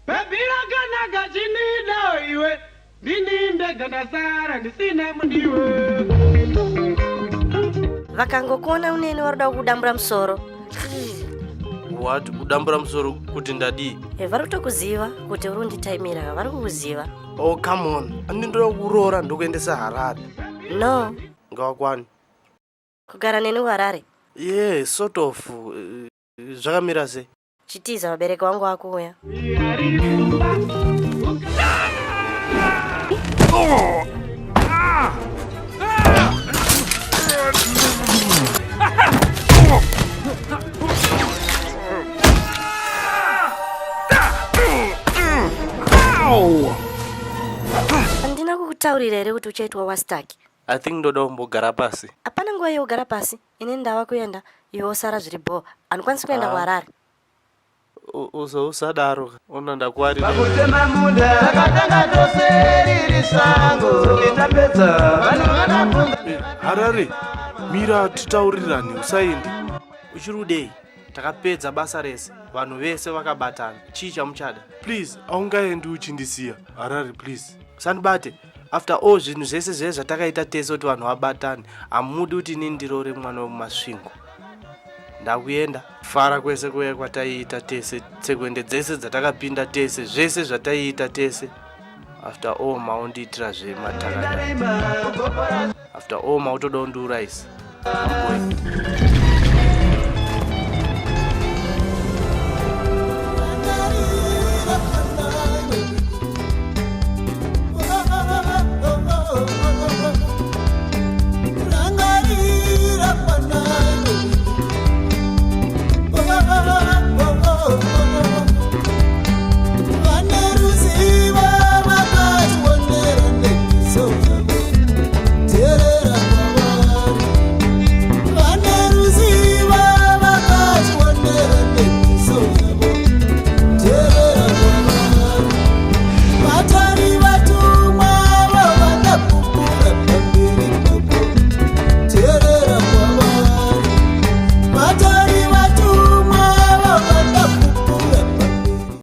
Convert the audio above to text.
Bhebhi rakanaka chindidawo iwe ndini ndega ndasara ndisina mudiwe. Vakangokuona uneni varoda kukudambura musoro. What? Kudambura musoro kuti ndadii? Eh, vari kutokuziva kuti uri kunditaimira, vari kukuziva. Oh, come on. Andi ndoda kuroora ndokuendesa Harare. No. Ngawakwani. Kugara neni kuHarare? Yeah, sort of. Eh, zvakamira sei? Chitiza vabereki vangu vakuuya. Handina kukutaurira here kuti uchaitwa wastaki? I think ndoda kumbogara pasi. Hapana nguva yekugara pasi. Ini ndava kuenda, iwe wosara zviri bhoo. Handikwanisi kuenda ah. kuHarare. Usadaro, ona ndakuwarira. Pakutema munda takatanga tose riri sango tapedza vanhu vakafunga. Eh, Harare, mira titaurirane usaende. Uchiri kudei? Takapedza basa rese, vanhu vese vakabatana. Chii chamuchada? Please, aungaendi uchindisiya. Harare, please. Usandibate. After all zvinhu zvese zvese zvatakaita tese kuti vanhu vabatane, hamudi kuti inini ndiroore mwana wemuMasvingo. Ndakuenda. Fara kwese kuya kwataiita tese, tsekwende dzese dzatakapinda tese, zvese zvataiita tese. After all maundiitira zvematakata. After all mautoda kundiurayisa. I'm going.